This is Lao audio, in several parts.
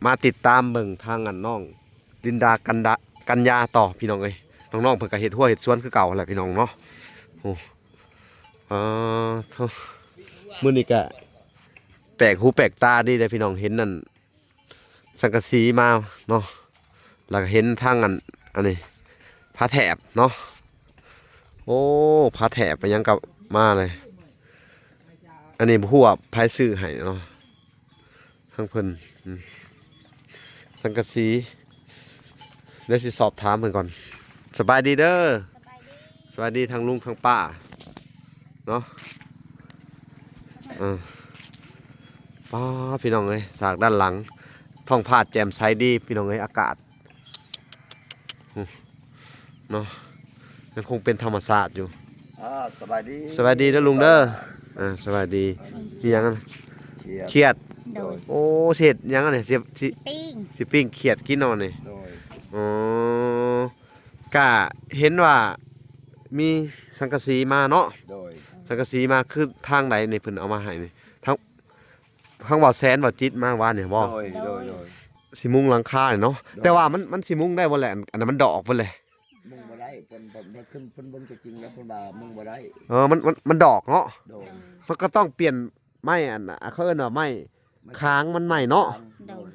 ມາຕິດຕາມເບິ່ງທາງອັນນ້ອງລິນດາ ກັນດາ ກັນຍາຕໍ່ພີ່ນ້ອງເອີຍ. ນ້ອງໆເພິ່ນກໍເຮັດຮົ້ວເຮັດສວນຄືເກົ່າຫັ້ນແຫຼະພີ່ນ້ອງເນາະ. ໂອ້ ອ່າ ໂທ້ ມື້ນີ້ກະແປກຫູແປກຕາດີເດ້ພີ່ນ້ອງ ເຫັນນັ້ນ ສັງກະສີມາເນາະ ແລ້ວກໍເຫັນທາງອັນ ອັນນີ້ ຜ້າແຖບເນາະ. ໂອ້ ຜ້າແຖບ ອີຫຍັງກໍມາເລີຍ. ອັນນີ້ບໍ່ຮູ້ວ່າໃຜຊື້ໃຫ້ເນາະ ທາງເພິ່ນ ອືມ ສັງກະສີ ດຽວຊິສອບຖາມເພິ່ນກ່ອນ. ສະບາຍດີເດີ. ສະບາຍດີ ສະບາຍດີທັງລຸງທັງປ້າເນາະ. ເອີ ປ້າ ພີ່ນ້ອງເອີຍ ສາກດ້ານຫຼັງ ທ້ອງຟ້າແຈ່ມໃສດີພີ່ນ້ອງເອີຍ ອາກາດ ອືມ ເນາະ ຍັງຄົງເປັນທຳມະຊາດຢູ່. ອ່າ ສະບາຍດີ ສະບາຍດີເດີລຸງເດີ. ອ່າ ສະບາຍດີ. ອີຫຍັງຫັ້ນ? ຂຽດ ຂຽດ. ໂດຍ. ໂອ້ ຊິເຮັດຫຍັງອັນນີ້? ຊິ ຊິ ປີ້ງ ຊິປີ້ງຂຽດກິນເນາະນີ້. ໂດຍ. ອໍ ກະເຫັນວ່າມີສັງກະສີມາເນາະ. ໂດຍ. ສັງກະສີມາ ຄືທາງໃດນີ້ເພິ່ນເອົາມາໃຫ້ນີ້? ທາງ ທາງບ່າວແສນ ບ່າວຈິດມາວານນີ້ບໍ? ໂດຍ ໂດຍ ໂດຍ. ຊິມຸງຫຼັງຄານີ້ເນາະ. ໂດຍ. ແຕ່ວ່າມັນ ມັນຊິມຸງໄດ້ບໍ່ແຫຼະ? ອັນ ອັນນັ້ນມັນດອກເພິ່ນແຫຼະ. ມຸງບໍ່ໄດ້ ເພິ່ນ ເພິ່ນ ເພິ່ນ ເພິ່ນເບິ່ງຕົວຈິງແລ້ວ ເພິ່ນວ່າມຸງບໍ່ໄດ້. ເອີ ມັນ ມັນ ມັນດອກເນາະ. ໂດຍ. ມັນກໍຕ້ອງປ່ຽນໄມ້ ອັນ ເຂົາເອີ້ນວ່າໄມ້ ໄມ້ ຄ້າງມັນໃໝ່ເນາະ. ໂດຍ.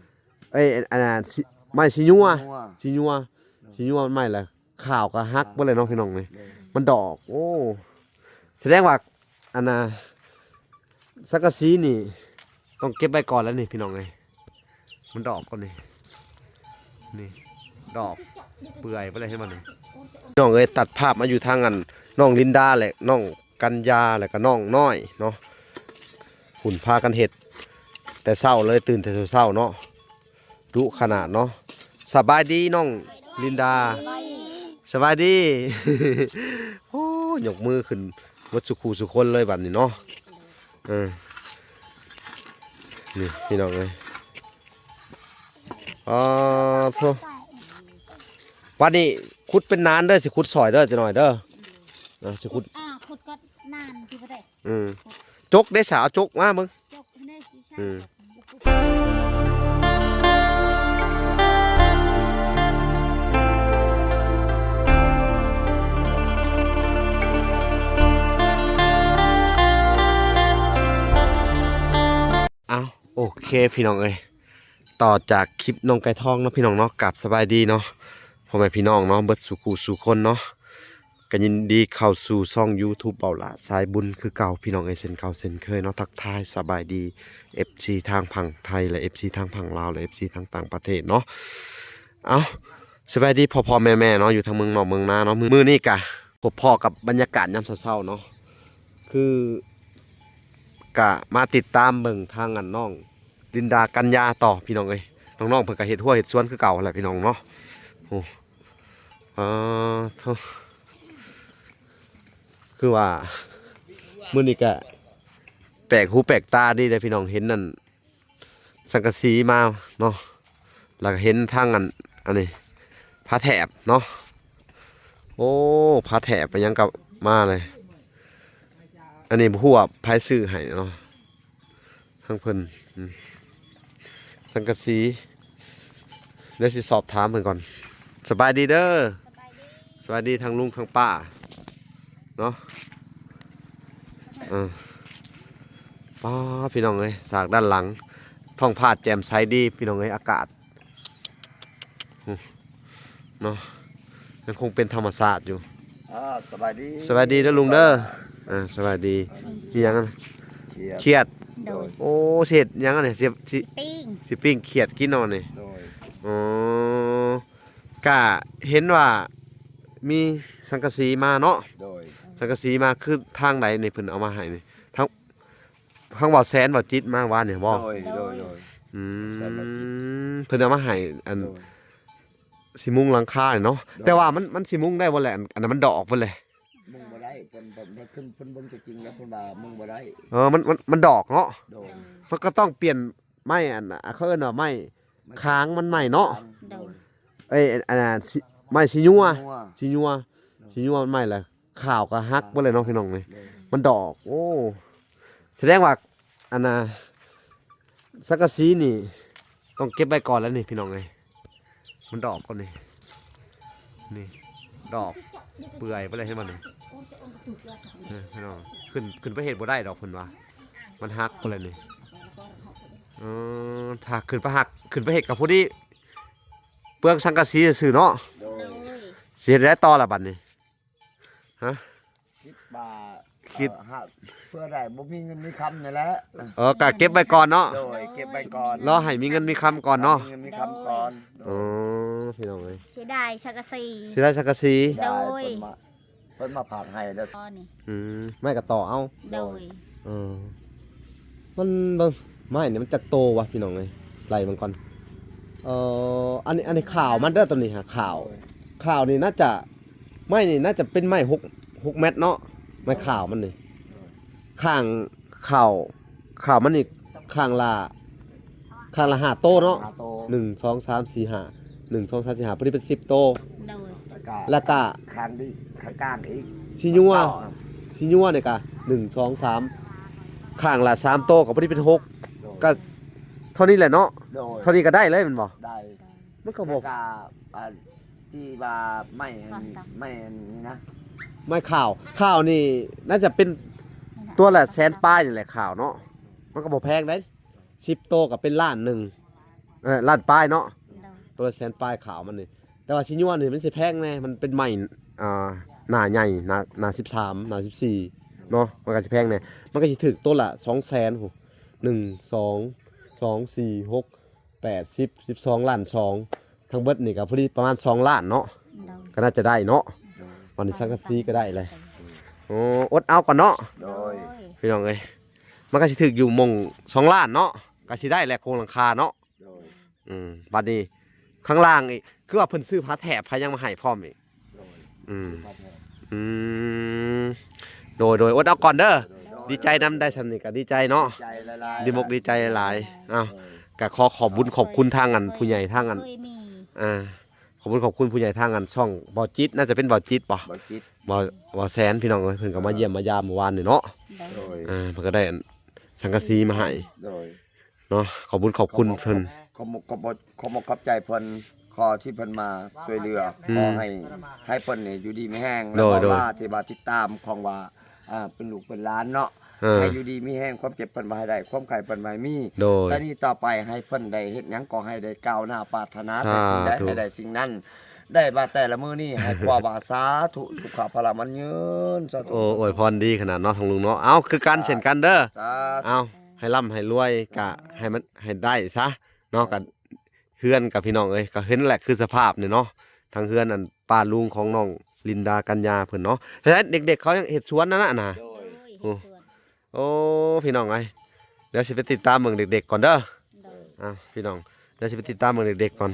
ເອີຍ ອັນ ອັນ ອັນ ຊິ ໄມ້ຊິຍົວ ຊິຍົວ ຊິຍົວ ໂດຍ ຊິຍົວມັນໃໝ່ລະ ຂາວກໍຫັກເບິດເລີຍເນາະພີ່ນ້ອງນີ້. ໂດຍ. ມັນດອກ ໂອ້ ສະແດງວ່າ ອັນນ່າ ສັງກະສີນີ້ຕ້ອງເກັບໄວ້ກ່ອນແລ້ວນີ້ພີ່ນ້ອງເອີຍ. ມັນດອກກ່ອນນີ້ ນີ້ ດອກເປື່ອຍໄປເລີຍ ເຫັນບໍ່ນີ້? ພີ່ນ້ອງເອີຍ ຕັດພາບມາຢູ່ທາງອັນ ນ້ອງລິນດາ ແລະ ນ້ອງກັນຍາ ແລະກະນ້ອງນ້ອຍເນາະ. ພຸ້ນ ພາກັນເຮັດແຕ່ເຊົ້າເລີຍ ຕື່ນແຕ່ເຊົ້າໆເນາະ. ດຸຂະໜາດເນາະ. ສະບາຍດີນ້ອງລິນດາ. ສະບາຍດີ. ໂອ້ ຍົກມືຂຶ້ນໝົດສູ່ຄູ່ສູ່ຄົນເລີຍບັດນີ້ເນາະ. ເອີ ນີ້ພີ່ນ້ອງເອີຍ ອໍ ໂທ້ ບັດນີ້ຂຸດເປັນນານເດີ ຊິຂຸດຊ່ອຍເດີ ຈັກໜ້ອຍເດີ. ອ່າ ຊິຂຸດ ອ່າ ຂຸດກໍນານຊິບໍ່ໄດ້. ອືມ ຈົກເດ້ສາວ ຈົກມາເບິ່ງ. ຈົກເດ້ ອືມ ເອົາ ໂອເຄພີ່ນ້ອງເອີຍ ຕໍ່ຈາກຄລິບນ້ອງໄກ່ທອງເນາະ ພີ່ນ້ອງເນາະ. ກາບສະບາຍດີເນາະ ພໍ່ແມ່ພີ່ນ້ອງເນາະ ເບິດສູ່ຄູ່ສູ່ຄົນເນາະ. ກໍຍິນດີເຂົ້າສູ່ຊ່ອງຢູທູບເບົາຫຼ້າສາຍບຸນຄືເກົ່າ ພີ່ນ້ອງເອີຍ ເຊັ່ນເກົ່າເຊັ່ນເຄີຍເນາະ. ທັກທາຍສະບາຍດີ ເອັຟຊີ ທາງຝັ່ງໄທ ແລະ ເອັຟຊີ ທາງຝັ່ງລາວ ແລະ ເອັຟຊີ ທາງຕ່າງປະເທດເນາະ. ເອົາ ສະບາຍດີພໍ່ໆແມ່ໆເນາະ ຢູ່ທາງເມືອງນອກເມືອງນາເນາະ. ມື້ ມື້ນີ້ກະພົບພໍ້ກັບບັນຍາກາດຍາມເຊົ້າໆເນາະ ຄື ກະມາຕິດຕາມເບິ່ງທາງອັນນ້ອງລິນດາ ກັນຍາຕໍ່ ພີ່ນ້ອງເອີຍ. ນ້ອງໆເພິ່ນກະເຮັດຮົ້ວເຮັດສວນຄືເກົ່າຫັ້ນແຫຼະ ພີ່ນ້ອງເນາະ. ໂອ້ ອ່າ ໂທ້ ຄືວ່າມື້ນີ້ກະແປກຫູແປກຕາດີເດ້ພີ່ນ້ອງ ເຫັນນັ້ນ ສັງກະສີມາເນາະ ແລ້ວກໍເຫັນທາງອັນ ອັນນີ້ ຜ້າແຖບເນາະ. ໂອ້ ຜ້າແຖບ ອີຫຍັງກໍມາເລີຍ. ອັນນີ້ບໍ່ຮູ້ວ່າໃຜຊື້ໃຫ້ເນາະ ທາງເພິ່ນ ອືມ ສັງກະສີ ດຽວຊິສອບຖາມເພິ່ນກ່ອນ. ສະບາຍດີເດີ. ສະບາຍດີ ສະບາຍດີທັງລຸງທັງປ້າເນາະ. ເອີ ປ້າ ພີ່ນ້ອງເອີຍ ສາກດ້ານຫຼັງ ທ້ອງຟ້າແຈ່ມໃສດີ ພີ່ນ້ອງເອີຍ ອາກາດ ເນາະ ຍັງຄົງເປັນທຳມະຊາດຢູ່. ອ່າ ສະບາຍດີ ສະບາຍດີເດີລຸງເດີ. ອ່າ ສະບາຍດີ. ອີຫຍັງຫັ້ນ? ຂຽດ ຂຽດ. ໂດຍ. ໂອ້ ຊິເຮັດຫຍັງອັນນີ້? ຊິ ຊິ ຊິປີ້ງ ຊິປີ້ງຂຽດກິນເນາະນີ້. ໂດຍ. ອໍ ກະເຫັນວ່າມີສັງກະສີມາເນາະ. ໂດຍ. ສັງກະສີມາ ຄືທາງໃດນີ້ເພິ່ນເອົາມາໃຫ້ນີ້? ທາງ ທາງບ່າວແສນ ບ່າວຈິດມາວານນີ້ບໍ? ໂດຍ ໂດຍ ໂດຍ. ອື ແສນ ບ່າວຈິດ ເພິ່ນເອົາມາໃຫ້ ອັນ ໂດຍ ຊິມຸງຫຼັງຄານີ້ເນາະ. ໂດຍ. ແຕ່ວ່າມັນ ມັນຊິມຸງໄດ້ບໍ່ແຫຼະ? ອັນ ອັນນັ້ນມັນດອກເພິ່ນແຫຼະ. ມຸງບໍ່ໄດ້ ເພິ່ນ ເພິ່ນ ເພິ່ນ ເພິ່ນເບິ່ງຕົວຈິງແລ້ວ ເພິ່ນວ່າມຸງບໍ່ໄດ້. ເອີ ມັນ ມັນ ມັນດອກເນາະ. ໂດຍ. ມັນກໍຕ້ອງປ່ຽນໄມ້ ອັນ ເຂົາເອີ້ນວ່າໄມ້ ໄມ້ ຄ້າງມັນໃໝ່ເນາະ. ໂດຍ. ເອີຍ ອັນ ອັນ ອັນ ຊິ ໄມ້ຊິຍົວ ຊິຍົວ ຊິຍົວມັນໃໝ່ລະ ຂາວກໍຫັກເບິດເລີຍເນາະ ພີ່ນ້ອງນີ້. ໂດຍ. ມັນດອກ ໂອ້ ສະແດງວ່າ ອັນນ່າ ສັງກະສີນີ້ ຕ້ອງເກັບໄວ້ກ່ອນແລ້ວນີ້ພີ່ນ້ອງເອີຍ ມັນດອກກ່ອນນີ້ ນີ້ດອກເປື່ອຍໄປເລີຍ ເຫັນບໍ່ນີ້ ເອີ ພີ່ນ້ອງ ຂຶ້ນ ຂຶ້ນໄປເຮັດບໍ່ໄດ້ດອກເພິ່ນວ່າ ມັນຫັກໄປແລ້ວນີ້ ເອີ ຖ້າຂຶ້ນໄປຫັກ ຂຶ້ນໄປເຮັດກໍພໍດີ ເປືອງສັງກະສີຊື່ໆເນາະ ໂດຍ ໂດຍ ຊິເຮັດແນວໃດຕໍ່ລະບັດນີ້ ຮະ ຄິດວ່າ ຄິດ ເອີ ຫາ ເພື່ອໄດ້ບໍ່ມີເງິນມີຄຳນີ້ແຫຼະ ເອີ ກະເກັບໄວ້ກ່ອນເນາະ ໂດຍ ເກັບໄວ້ກ່ອນ ລໍໃຫ້ມີເງິນມີຄຳກ່ອນເນາະ ມີເງິນມີຄຳກ່ອນ ໂດຍ ໂອ້ ພີ່ນ້ອງເອີຍ ເສຍດາຍສັງກະສີ ເສຍດາຍສັງກະສີ ໂດຍ ເພິ່ນມາ ເພິ່ນມາຝາກໃຫ້ແລ້ວ ອໍນີ້ ອືມ ໄມ້ກະຕໍເອົາ ໂດຍ ເອີ ມັນເບິ່ງ ໄມ້ນີ້ມັນຈັກໂຕວະພີ່ນ້ອງເອີຍ ໄລ່ເບິ່ງກ່ອນ ເອີ ອັນນີ້ ອັນນີ້ຂາວມັນເດີ ຕົວນີ້ຫາຂາວ ໂດຍ ຂາວນີ້ໜ້າຈະ ໄມ້ນີ້ໜ້າຈະເປັນໄມ້ຫົກ ຫົກແມັດເນາະ ໄມ້ຂາວມັນນີ້ ຂ້າງຂາວ ຂາວມັນນີ້ ຂ້າງລະ ຂ້າງລະຫ້າໂຕເນາະ ຫ້າໂຕ ໜຶ່ງ ສອງ ສາມ ສີ່ ຫ້າ ໜຶ່ງ ສອງ ສາມ ສີ່ ຫ້າ ພໍດີເປັນສິບໂຕ ໂດຍ ແລ້ວກະ ແລ້ວກະ ຂ້າງນີ້ ຂ້າງກາງອີກ ຊິຍົວ ຊິຍົວນີ້ກະ ໜຶ່ງ ສອງ ສາມ ຂ້າງລະສາມໂຕ ກໍພໍດີເປັນຫົກ ໂດຍ ກະເທົ່ານີ້ແຫຼະເນາະ ໂດຍ ເທົ່ານີ້ກໍໄດ້ເລີຍແມ່ນບໍ່ ໄດ້ ມັນກໍບໍ່ ແລ້ວກະ ອັນ ທີ່ວ່າໄມ້ອັນ ໄມ້ອັນນີ້ນະ ໄມ້ຂາວ ຂາວນີ້ໜ້າຈະເປັນຕົວລະແສນປາຍນີ້ແຫຼະ ຂາວເນາະ ມັນກໍບໍ່ແພງເດ້ ສິບໂຕກໍເປັນລ້ານໜຶ່ງ ເອີ ລ້ານປາຍເນາະ ໂດຍ ຕົວລະແສນປາຍຂາວມັນນີ້ ແຕ່ວ່າຊິຍົວນີ້ມັນຊິແພງແດ່ ມັນເປັນໄມ້ ອ່າ ໜ້າໃຫຍ່ ໜ້າ ໜ້າສິບສາມ ໜ້າສິບສີ່ເນາະ ມັນກໍຊິແພງແດ່ ມັນກໍຊິຖືກຕົວລະສອງແສນພຸ້ນ ໜຶ່ງ ສອງ ສອງ ສີ່ ຫົກ ແປດ ສິບ ສິບສອງ ລ້ານສອງ ທັງເບິດນີ້ກໍພໍດີປະມານສອງລ້ານເນາະ ໂດຍ ກໍໜ້າຈະໄດ້ເນາະ ໂດຍ ບັດນີ້ສັງກະສີກໍໄດ້ແຫຼະ ໂອ້ ອົດເອົາກ່ອນເນາະ ໂດຍ ໂດຍ ພີ່ນ້ອງເອີຍ ມັນກໍຊິຖືກຢູ່ໝ່ອງສອງລ້ານເນາະ ກໍຊິໄດ້ແຫຼະໂຄງຫຼັງຄາເນາະ ໂດຍ ອືມ ບັດນີ້ຂ້າງລ່າງອີກ ຄືວ່າເພິ່ນຊື້ຜ້າແຖບຜ້າຫຍັງມາໃຫ້ພ້ອມອີກ ໂດຍ ອືມ ຊື້ຜ້າແຖບ ອືມ ໂດຍ ໂດຍ ອົດເອົາກ່ອນເດີ ໂດຍ ໂດຍ ດີໃຈນຳ ໄດ້ສ່ຳນີ້ກໍດີໃຈເນາະ ດີໃຈຫຼາຍໆ ດີມົກດີໃຈຫຼາຍໆ ເອົ້າ ໂດຍ ກໍຂໍຂອບບຸນຂອບຄຸນທາງອັນຜູ້ໃຫຍ່ທາງອັນ ເຄີຍມີ ອ່າ ຂອບຄຸນຂອບຄຸນຜູ້ໃຫຍ່ທາງອັນຊ່ອງບໍ່ຈິດ ໜ້າຈະເປັນບໍ່ຈິດບໍ່ ບໍ່ຈິດ ບໍ່ ບໍ່ແສນ ພີ່ນ້ອງເອີຍ ເພິ່ນກໍມາຢ້ຽມມາຢາມມື້ວານນີ້ເນາະ ໂດຍ ໂດຍ ອ່າ ເພິ່ນກໍໄດ້ອັນສັງກະສີມາໃຫ້ ໂດຍ ເນາະ ຂອບຄຸນຂອບຄຸນເພິ່ນ ຂອບ ຂອບ ຂອບ ຂອບໃຈເພິ່ນ ຂໍທີ່ເພິ່ນມາຊ່ວຍເຫຼືອ ອືມ ຂໍໃຫ້ ໃຫ້ເພິ່ນນີ້ຢູ່ດີມີແຮງ ໂດຍ ແລ້ວກໍ ໂດຍ ລາທີ່ວ່າຕິດຕາມຂອງວ່າ ອ່າ ເປັນລູກເປັນຫຼານເນາະ ເອີ ໃຫ້ຢູ່ດີມີແຮງ ຄວາມເຈັບເພິ່ນບໍ່ໃຫ້ໄດ້ ຄວາມໄຂ້ເພິ່ນບໍ່ໃຫ້ມີ ໂດຍ ແຕ່ນີ້ຕໍ່ໄປໃຫ້ເພິ່ນໄດ້ເຮັດຫຍັງກໍໃຫ້ໄດ້ກ້າວໜ້າປາດຖະໜາ ສາທຸ ແຕ່ສິ່ງໃດໃຫ້ໄດ້ສິ່ງນັ້ນ ໄດ້ວ່າແຕ່ລະມື້ນີ້ໃຫ້ກວ່າວ່າ ສາທຸ ສຸຂະພະລະໝັ້ນຍືນ ສາທຸ ໂອ້ ອວຍພອນດີຂະໜາດເນາະ ທາງລຸງເນາະ ເອົາ ຄືກັນ ສາທຸ ເຊັ່ນກັນເດີ ສາທຸ ເອົາ ໃຫ້ລ່ຳໃຫ້ລວຍ ກະໃຫ້ມັນ ໃຫ້ໄດ້ຊະເນາະ ກະເຮືອນກະ ພີ່ນ້ອງເອີຍ ກະເຫັນແຫຼະ ຄືສະພາບນີ້ເນາະ ທາງເຮືອນອັນປ້າລຸງຂອງນ້ອງລິນດາ ກັນຍາເພິ່ນເນາະ ເຫັນເດັກໆເຂົາຍັງເຮັດສວນນັ້ນນະ ໂດຍ ໂດຍ ໂອ້ ເຮັດສວນ ໂອ້ ພີ່ນ້ອງເອີຍ ດຽວຊິໄປຕິດຕາມເບິ່ງເດັກໆກ່ອນເດີ ໂດຍ ອ່າ ພີ່ນ້ອງ ດຽວຊິໄປຕິດຕາມເບິ່ງເດັກໆກ່ອນ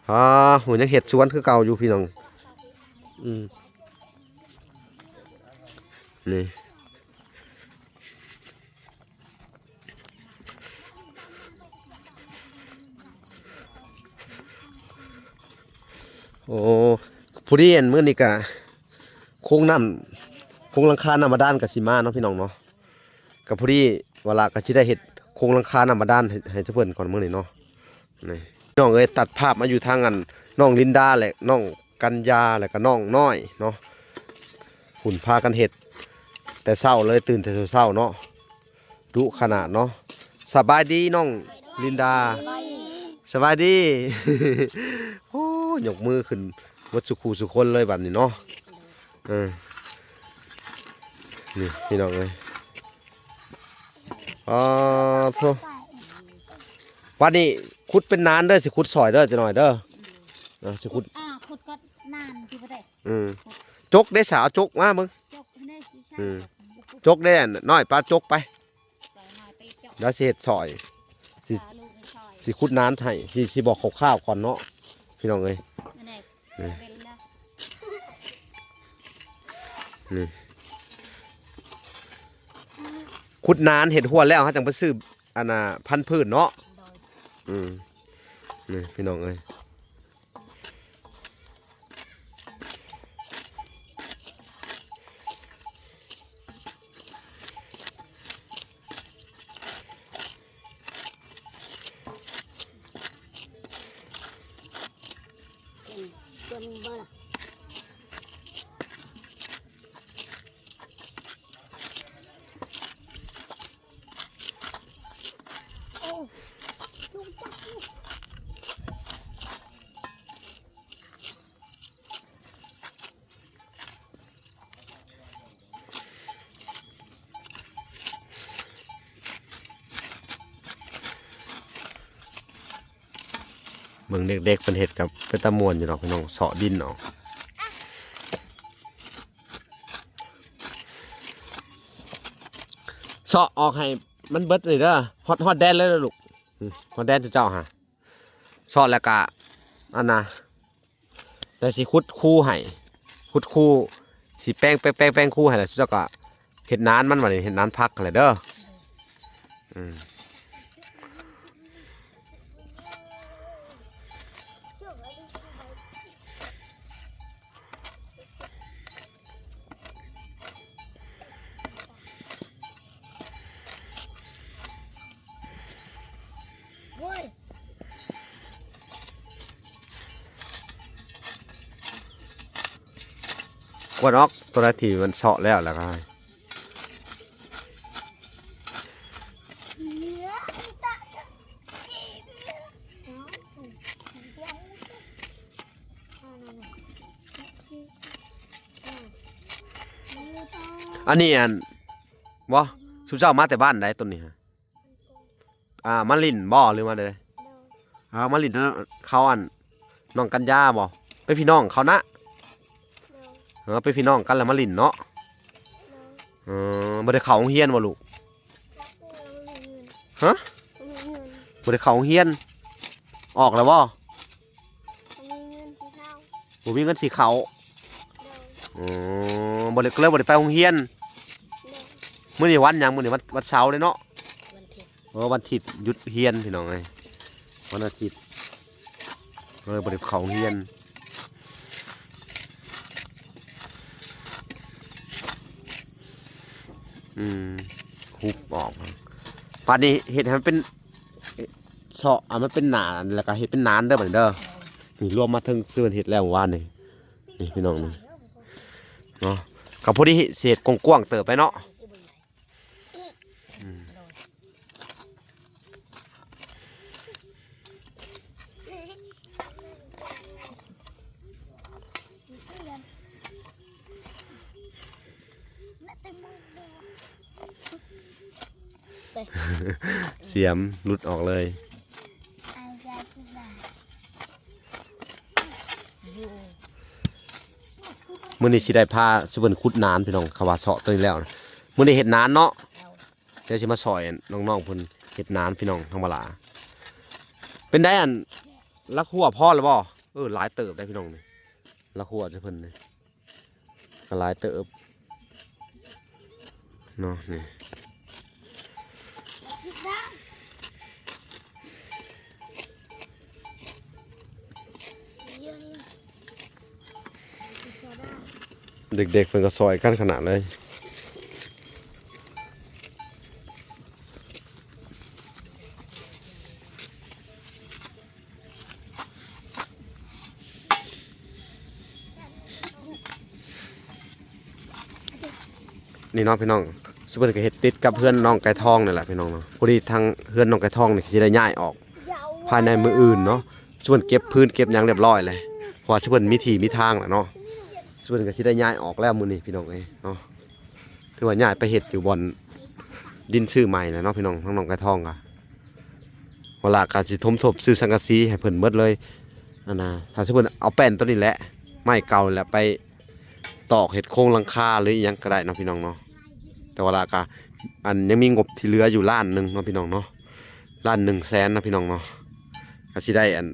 ອ່າ ໂຫ ຍັງເຮັດສວນຄືເກົ່າຢູ່ ພີ່ນ້ອງ ອືມ ນີ້ ໂອ້ ພໍດີອັນມື້ນີ້ກະໂຄງນ້ຳ ໂຄງຫຼັງຄານ້ຳບາດານກະຊິມາເນາະ ພີ່ນ້ອງເນາະ ກະພໍດີວ່າລະກະຊິໄດ້ເຮັດໂຄງຫຼັງຄານ້ຳບາດານໃຫ້ ໃຫ້ເພິ່ນກ່ອນມື້ນີ້ເນາະ ນີ້ ພີ່ນ້ອງເອີຍ ຕັດພາບມາຢູ່ທາງອັນນ້ອງລິນດາ ແລະ ນ້ອງກັນຍາ ແລະກະນ້ອງນ້ອຍເນາະ ພຸ້ນພາກັນເຮັດແຕ່ເຊົ້າເລີຍ ຕື່ນແຕ່ເຊົ້າໆເນາະ ດຸຂະໜາດເນາະ ສະບາຍດີນ້ອງລິນດາ ສະບາຍດີ ໂອ້ ຍົກມືຂຶ້ນເບິດສູ່ຄູ່ສູ່ຄົນເລີຍບັດນີ້ເນາະ ເອີ ນີ້ພີ່ນ້ອງເອີຍ ອໍ ໂທ້ ບັດນີ້ຂຸດເປັນນານເດີ ຊິຂຸດຊ່ອຍເດີ ຈັກໜ້ອຍເດີ ອ່າ ຊິຂຸດ ອ່າ ຂຸດກໍນານຊິບໍ່ໄດ້ ອືມ ຈົກເດ້ສາວ ຈົກມາເບິ່ງ ຈົກເດ້ ອືມ ຈົກເດ້ ນ້ອຍປາຈົກໄປ ດຽວຊິເຮັດຊ່ອຍ ຊິ ຊິຂຸດນານໃຫ້ ຊິ ຊິບອກຄ່າວໆກ່ອນເນາະ ພີ່ນ້ອງເອີຍ ນີ້ ນີ້ ຂຸດນານເຮັດຮົ້ວແລ້ວ ເຮົາຈັ່ງໄປຊື້ ອັນນ່າ ພັນພືນເນາະ ໂດຍ ອືມ ນີ້ພີ່ນ້ອງເອີຍ ໂ ເບິ່ງບໍ່ລະ ໂອ້ ເບິ່ງເດັກໆເພິ່ນເຮັດກໍເປັນຕາມ່ວນຢູ່ດອກພີ່ນ້ອງ ເຊາະດິນອອກ ເຊາະອອກໃຫ້ມັນເບິດນີ້ເດີ ຮອດ ຮອດແດນເລີຍເດີລູກ ອືມ ຮອດແດນເຈົ້າຫາ ເຊາະແລ້ວກະ ອັນນ່າ ແຕ່ຊິຂຸດຄູໃຫ້ ຂຸດຄູ ຊິແປງ ແປງ ແປງ ແປງຄູໃຫ້ ແລ້ວເຈົ້າກໍເຮັດນານມັນ ບັດນີ້ເຮັດນານຜັກຫັ້ນແຫຼະເດີ ອືມ. ກວດອອກໂຕໃດທີ່ມັນເຊາະແລ້ວ ແລ້ວກໍໃຫ້ ອັນນີ້ ອັນ ບໍ່ ຊຸມເຈົ້າມາແຕ່ບ້ານໃດ ຕົ້ນນີ້ຫະ? ອ່າ ມາຫຼິ້ນບໍ່ ຫຼືວ່າໃດ? ອ່າ ມາຫຼິ້ນນຳເຂົາ ອັນ ນ້ອງກັນຍາບໍ່? ເປັນພີ່ນ້ອງເຂົານະ? ເອີ ເປັນພີ່ນ້ອງກັນແລ້ວມາຫຼິ້ນເນາະ? ເອີ ບໍ່ໄດ້ເຂົ້າໂຮງຮຽນບໍ່ລູກ? ຮະ? ບໍ່ໄດ້ເຂົ້າໂຮງຮຽນ? ອອກແລ້ວບໍ່? ບໍ່ມີເງິນຊິເຂົ້າ. ອໍ ບໍ່ໄດ້ ກໍເລີຍບໍ່ໄດ້ໄປໂຮງຮຽນ. ມື້ນີ້ວັນຫຍັງ? ມື້ນີ້ວັນ ວັນເສົາເດ້ເນາະ. ວັນທິດ ເອີ ວັນທິດຢຸດຮຽນພີ່ນ້ອງເອີຍ ວັນອາທິດ ເລີຍບໍ່ໄດ້ເຂົ້າໂຮງຮຽນ. ອືມ ຫຸບອອກ ບາດນີ້ເຮັດໃຫ້ມັນເປັນ ເຊາະ ອ່າ ມັນເປັນໜານ ແລ້ວກໍເຮັດເປັນໜານເດີ ບາດນີ້ເດີ. ນີ້ລວມມາເຖິງ ຄືເພິ່ນເຮັດແລ້ວວານນີ້ ນີ້ພີ່ນ້ອງນີ້ເນາະ ກໍພໍດີຊິເຮັດກວ້າງໆເຕີບໄປເນາະ. ອືມ ສຽມຫຼຸດອອກເລີຍ. ມື້ນີ້ຊິໄດ້ພາຊຸເພິ່ນຂຸດໜານພີ່ນ້ອງ ເຂົາວ່າເຊາະໂຕນີ້ແລ້ວ ມື້ນີ້ເຮັດໜານເນາະ. ດຽວຊິມາຊ່ອຍນ້ອງໆເພິ່ນເຮັດໜານພີ່ນ້ອງ ທາງບາລາ. ເປັນໄດ ອັນ ລະຂົວພໍແລ້ວບໍ່? ເອີ ຫຼາຍເຕີບໄດ໋ພີ່ນ້ອງນີ້ ລະຂົວຈະເພິ່ນນີ້ ກໍຫຼາຍເຕີບເນາະ ນີ້. ເດັກໆເພິ່ນກໍຊ່ອຍກັນຂະໜາດເລີຍ. ນີ້ເນາະພີ່ນ້ອງ ຊຸເພິ່ນກໍເຮັດຕິດກັບເຮືອນນ້ອງໄກ່ທອງນີ້ແຫຼະພີ່ນ້ອງເນາະ. ພໍດີທາງເຮືອນນ້ອງໄກ່ທອງນີ້ຊິໄດ້ຍ້າຍອອກພາຍໃນມື້ອື່ນເນາະ. ຊຸເພິ່ນເກັບພື້ນເກັບຫຍັງຮຽບຮ້ອຍແລ້ວ ເພາະວ່າຊຸເພິ່ນມີທີ່ມີທາງແລ້ວເນາະ. ຊຸເພິ່ນກໍຊິໄດ້ຍ້າຍອອກແລ້ວມື້ນີ້ພີ່ນ້ອງເອີຍເນາະ. ຖືວ່າຍ້າຍໄປເຮັດຢູ່ບ່ອນດິນຊື້ໃໝ່ແລ້ວເນາະພີ່ນ້ອງ. ທາງນ້ອງໄກ່ທອງກໍ ເວລາກໍຊິຖົມທົບຊື້ສັງກະສີໃຫ້ເພິ່ນໝົດເລີຍ. ອັນນ່າ ຖ້າສົມມຸດເອົາແປ້ນໂຕນີ້ແຫຼະ ໄມ້ເກົ່າແຫຼະ ໄປຕອກເຮັດໂຄງຫຼັງຄາ ຫຼືອີ່ຫຍັງກໍໄດ້ເນາະພີ່ນ້ອງເນາະ. ແຕ່ວ່າລະກະ ອັນ ຍັງມີງົບທີ່ເຫຼືອຢູ່ລ້ານໜຶ່ງເນາະພີ່ນ້ອງເນາະ ລ້ານໜຶ່ງແສນເນາະພີ່ນ້ອງເນາະ. ກໍຊິໄດ້ ອັນ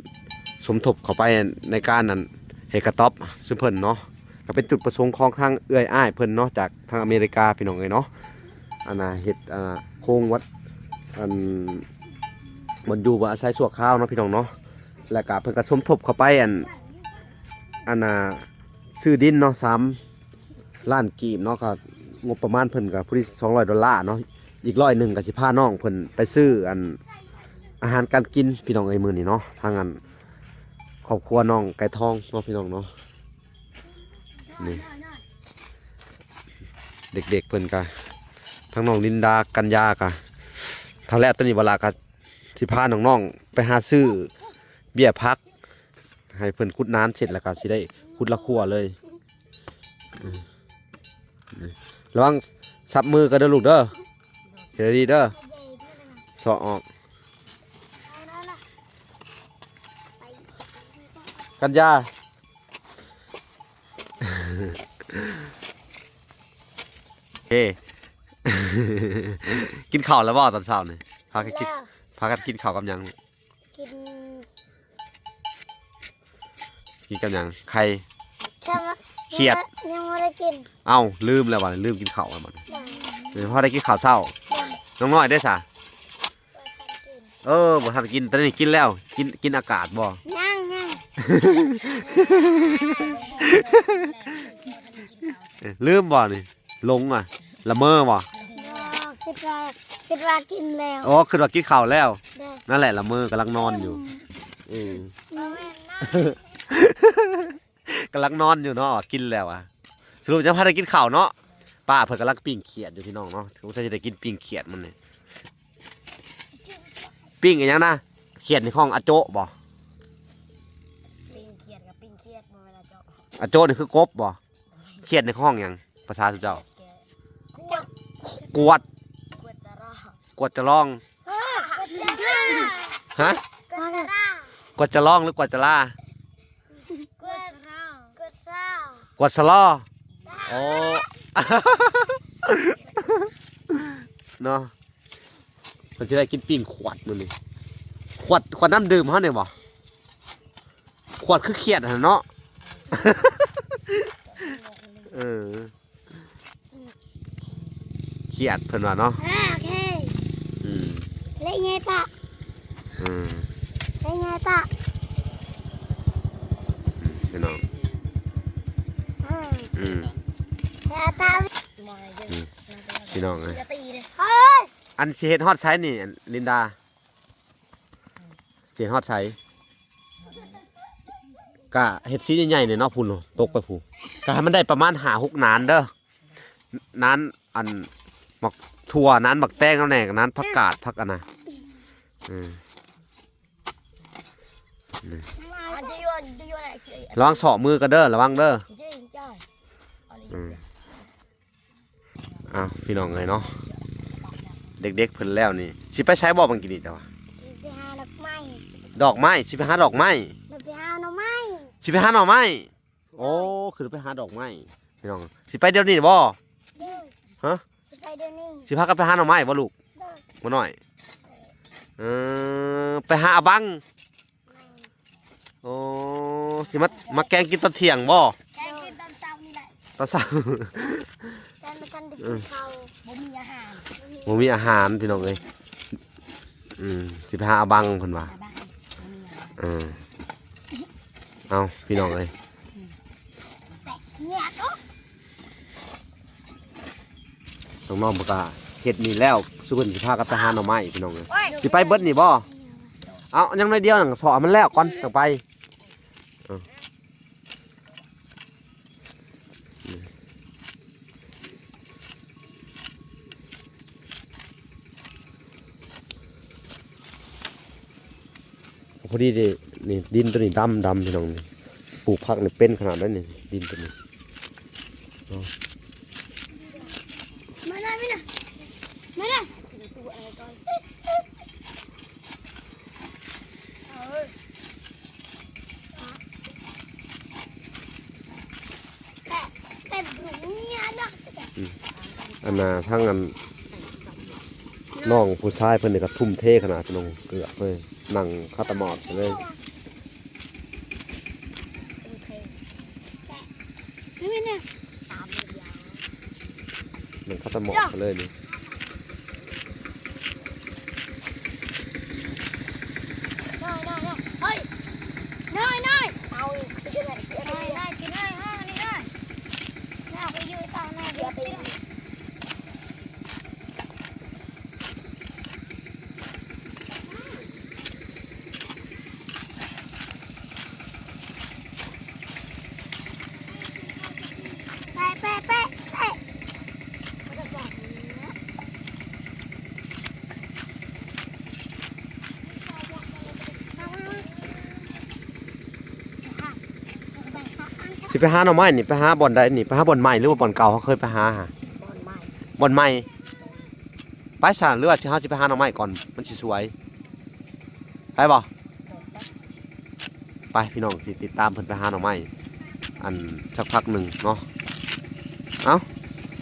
ສົມທົບເຂົ້າໄປໃນການ ອັນ ເຮັດກະຕ໊ອບຊຸເພິ່ນເນາະ. ກໍເປັນຈຸດປະສົງຂອງທາງເອື້ອຍອ້າຍເພິ່ນເນາະ ຈາກທາງອາເມລິກາພີ່ນ້ອງເອີຍເນາະ. ອັນນ່າ ເຮັດ ອ່າ ໂຄງວັດ ອັນ ບ່ອນຢູ່ບ່ອນອາໄສຊົ່ວຄາວເນາະພີ່ນ້ອງເນາະ. ແລ້ວກະເພິ່ນກະສົມທົບເຂົ້າໄປ ອັນ ອັນນ່າ ຊື້ດິນເນາະ ສາມລ້ານກີບເນາະ. ກະງົບປະມານເພິ່ນກະພໍດີສອງຮ້ອຍໂດລາເນາະ. ອີກຮ້ອຍໜຶ່ງກະຊິພານ້ອງເພິ່ນໄປຊື້ ອັນ ອາຫານການກິນພີ່ນ້ອງເອີຍ ມື້ນີ້ເນາະ. ທາງ ອັນ ຂ ອບຄົວນ້ອງໄກ່ທອງເນາະ ພີ່ນ້ອງເນາະ. ນີ້ ເດັກໆເພິ່ນກະ ທັງນ້ອງລິນດາ ກັນຍາກະ ຖ້າແລ້ວໂຕນີ້ບັກຫຼ້າກະ ຊິພານ້ອງໆໄປຫາຊື້ເບ້ຍຜັກ ໃຫ້ເພິ່ນຂຸດນານເສັດ ແລ້ວກະຊິໄດ້ຂຸດລະຄົວເລີຍ. ລະວັງສັບມືກັນເດີລູກເດີ ເຮັດດີໆເດີ ເຊາະອອກ. ກັນຍາ ເອີ ກິນເຂົ້າແລ້ວບໍ່ຕອນເຊົ້ານີ້? ພາກັນກິນ ແລ້ວ ພາກັນກິນເຂົ້າກັບຫຍັງ? ກິນ ກິນກັບຫຍັງ? ໄຂ່? ແຕ່ວ່າ ຂຽດ ຍັງບໍ່ ຍັງບໍ່ໄດ້ກິນ. ເອົ້າ ລືມແລ້ວບັດນີ້ ລືມກິນເຂົ້າແລ້ວບັດນີ້. ຍັງ ເອີ ພໍໄດ້ກິນເຂົ້າເຊົ້າ. ຍັງ ນ້ອງນ້ອຍເດ້ສະ? ບໍ່ທັນກິນ. ເອີ ບໍ່ທັນກິນ ຕອນນີ້ກິນແລ້ວ. ກິນ ກິນອາກາດບໍ່? ຍັງ ຍັງ. ເອີ ລືມບໍ່ນີ້? ຫຼົງອະ ລະເມີບໍ່? ບໍ່ ຄິດວ່າ ຄິດວ່າກິນແລ້ວ. ອໍ ຄິດວ່າກິນເຂົ້າແລ້ວ. ນັ້ນແຫຼະ ລະເມີ ກຳລັງນອນຢູ່. ອືມ ອືມ ບໍ່ແມ່ນນະ ກຳລັງນອນຢູ່ເນາະ ກິນແລ້ວອະ. ສະຫຼຸບຍັງບໍ່ໄດ້ກິນເຂົ້າເນາະ. ປ້າເພິ່ນກຳລັງປີ້ງຂຽດຢູ່ ພີ່ນ້ອງເນາະ. ສົງໄສຊິໄດ້ກິນປີ້ງຂຽດມື້ນີ້. ປີ້ງອີ່ຫຍັງນະ? ຂຽດໃນຫ້ອງອາໂຈະບໍ່? ປີ້ງຂຽດກັບປີ້ງຂຽດ ບໍ່ແມ່ນອາໂຈະ. ອາໂຈະນີ້ຄືກົບບໍ່? ຂຽດໃນຫ້ອງຫຍັງ ພາສາຊຸມເຈົ້າ? ກວດ ກວດ ກວດຈະລອງ ກວດຈະລອງ. ຮະ? ກວດຈະລອງ ກວດຈະລອງ ຫຼື ກວດຈະລາ? ກວດຊະລໍ ກວດຊະລໍ. ອໍ ເນາະ. ເພິ່ນຊິໄດ້ກິນປີ້ງຂວດມື້ນີ້. ຂວດ ຂວດນ້ຳດື່ມເຮົານີ້ບໍ່? ຂວດຄືຂຽດຫັ້ນເນາະ. ເອີ ຂຽດເພິ່ນວ່າເນາະ. ອ່າ ໂອເຄ. ອືມ ເລະໃຫຍ່ປະ. ອືມ ເລະໃຫຍ່ປະ ອືມ ພີ່ນ້ອງ. ອືມ ອືມ ເລະຕາ ອືມ ພີ່ນ້ອງເອີຍ. ອັນຊິເຮັດຮອດໃສນີ້ ອັນລິນດາ? ຊິເຮັດຮອດໃສ? ກະເຮັດຊີ້ໃຫຍ່ໆນີ້ເນາະ ພຸ້ນຕົກໄປພຸ້ນ. ກະໃຫ້ມັນໄດ້ປະມານຫ້າຫົກນານເດີ. ນານອັນ ໝາກຖົ່ວ ນານໝາກແຕງເຮົາແດ່ ນານຜັກກາດ ຜັກອັນນະ. ເອີ ລະວັງເຊາະມືກັນເດີ ລະວັງເດີ. ອືມ ອ້າວ ພີ່ນ້ອງເອີຍເນາະ ເດັກໆເພິ່ນແລ້ວນີ້ ຊິໄປໃສບໍ່ບັງກີນີ້ ແຕ່ວ່າ ຊິໄປຫາດອກໄມ້ ດອກໄມ້ ຊິໄປຫາດອກໄມ້ ໄປຫາໜໍ່ໄມ້ ຊິໄປຫາໜໍ່ໄມ້. ໂອ້ ໂດຍ ຄືໄປຫາດອກໄມ້ ພີ່ນ້ອງ. ຊິໄປດຽວນີ້ບໍ່? ໂດຍ ຮະ? ຊິໄປດຽວນີ້ ຊິພາກັນໄປຫາໜໍ່ໄມ້ບໍ່ລູກ? ໂດຍ ບໍ່ນ້ອຍ. ເອີ ໄປຫາອາບັງ. ແມ່ນ ໂອ້ ຊິມາ ມາແກງກິນຕອນທ່ຽງບໍ່? ແກງກິນຕອນເຊົ້ານີ້ແຫຼະ ຕອນເຊົ້າ ແຕ່ບໍ່ທັນໄດ້ກິນເຂົ້າ ບໍ່ມີອາຫານ ບໍ່ມີອາຫານ ພີ່ນ້ອງເອີຍ. ອືມ ຊິໄປຫາອາບັງເພິ່ນວ່າ ອາບັງ ບໍ່ມີອາຫານ. ເອີ ເອົາ ພີ່ນ້ອງເອີຍ ແຕກແຍກເນາະ. ນ້ອງໆ ເພິ່ນກະເຮັດນີ້ແລ້ວ ຊຸມເພິ່ນຊິພາກັນໄປຫາໜໍ່ໄມ້ ພີ່ນ້ອງເອີຍ. ໂອ້ຍ ຊິໄປເບິດນີ້ບໍ່? ເອົາ ຍັງໜ້ອຍດຽວ ເຊາະໃຫ້ມັນແລ້ວກ່ອນ ຈັ່ງໄປ. ເອົາ ພໍດີເດ້ ນີ້ ດິນໂຕນີ້ດຳ ດຳ ພີ່ນ້ອງ ນີ້ ປູກຜັກນີ້ເປັນຂະໜາດໃດນີ້ ດິນໂຕນີ້. ມາເລີຍ ມາເລີຍ ມາເລີຍ. ອັນນ່າ ທັງອັນ ນ້ອງຜູ້ຊາຍເພິ່ນນີ້ກະທຸ່ມເທຂະໜາດ ພີ່ນ້ອງ ເກືອບເລີຍ ນັ່ງຄາຕະໝອດເລີຍ. ມັນຄາຕະໝອກໄປເລີຍນີ້. ນ້ອຍໆ ເຮີ້ຍ ນ້ອຍໆ ເອົາອີກ ນ້ອຍໆ ກິນນ້ອຍໆ ນີ້ນ້ອຍ ນ້ອຍ ໄປຢູ່ເຕົານ້ອຍ ດຽວໄປ. ເ ໄປຫາໜໍ່ໄມ້ນີ້ ໄປຫາບ່ອນໃດນີ້? ໄປຫາບ່ອນໃໝ່ ຫຼືວ່າບ່ອນເກົ່າເຮົາເຄີຍໄປຫາຫະ? ບ່ອນໃໝ່ ບ່ອນໃໝ່. ໄປຊະ ຫຼືວ່າເຮົາຊິໄປຫາໜໍ່ໄມ້ກ່ອນ ມັນຊິສວຍ. ໄປບໍ່? ໄປພີ່ນ້ອງ ຊິຕິດຕາມເພິ່ນໄປຫາໜໍ່ໄມ້ ອັນ ສັກພັກໜຶ່ງເນາະ. ເອົ້າ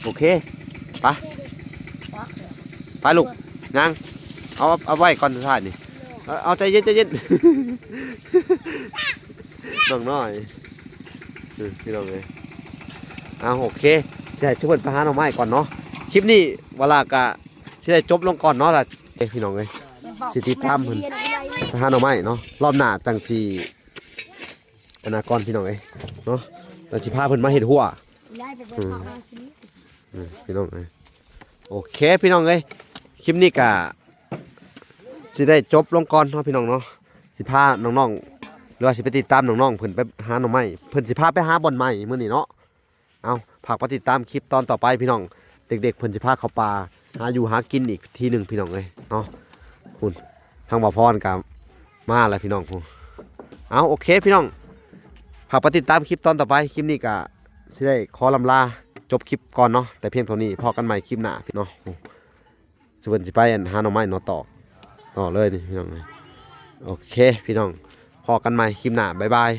ໂອເຄ ໄປ ໄປລູກ ຍ່າງ ເອົາ ເອົາໄວ້ກ່ອນສຸດທ້າຍນີ້. ເອົາ ເອົາ ໃຈເຢັນ ໃຈເຢັນ ນ້ອງນ້ອຍ ເອີ ພີ່ນ້ອງເອີຍ. ເອົາ ໂອເຄ ຊິໃຫ້ທຸກຄົນໄປຫາໜໍ່ໄມ້ກ່ອນເນາະ. ຄລິບນີ້ວາລາກະຊິໄດ້ຈົບລົງກ່ອນເນາະລະ ເອີ ພີ່ນ້ອງເອີຍ. ຊິຕິດຕາມເພິ່ນໄປຫາໜໍ່ໄມ້ເນາະ. ຮອບໜ້າຈັ່ງຊິ ອັນນັ້ນກ່ອນພີ່ນ້ອງເອີຍເນາະ. ຈັ່ງຊິພາເພິ່ນມາເຮັດຮົ້ວ ອືມ ພີ່ນ້ອງເອີຍ. ໂອເຄພີ່ນ້ອງເອີຍ ຄລິບນີ້ກະຊິໄດ້ຈົບລົງກ່ອນເນາະພີ່ນ້ອງເນາະ. ຊິພານ້ອງໆ ຫຼືວ່າຊິໄປຕິດຕາມນ້ອງໆ ເພິ່ນໄປຫາໜໍ່ໄມ້ ເພິ່ນຊິພາໄປຫາບ່ອນໃໝ່ມື້ນີ້ເນາະ. ເອົາ ຝາກໄປຕິດຕາມຄລິບຕອນຕໍ່ໄປພີ່ນ້ອງ. ເດັກໆ ເພິ່ນຊິພາເຂົ້າປ່າຫາຢູ່ຫາກິນອີກທີໜຶ່ງພີ່ນ້ອງເອີຍເນາະ. ພຸ້ນ ທາງບ່າວພອນກະມາແລ້ວພີ່ນ້ອງ. ເອົ້າ ໂອເຄພີ່ນ້ອງ ຝາກໄປຕິດຕາມຄລິບຕອນຕໍ່ໄປ. ຄລິບນີ້ກະຊິໄດ້ຂໍລ່ຳລາຈົບຄລິບກ່ອນເນາະ ແຕ່ພຽງເທົ່ານີ້. ພໍ້ກັນໃໝ່ຄລິບໜ້າເນາະ. ເພິ່ນຊິໄປອັນຫາໜໍ່ໄມ້ໜໍ່ຕອກຕໍ່ເລີຍນີ້ພີ່ນ້ອງ. ໂອເຄພີ່ນ້ອງ ພໍ້ກັນໃໝ່ຄລິບໜ້າ ບາຍບາຍ.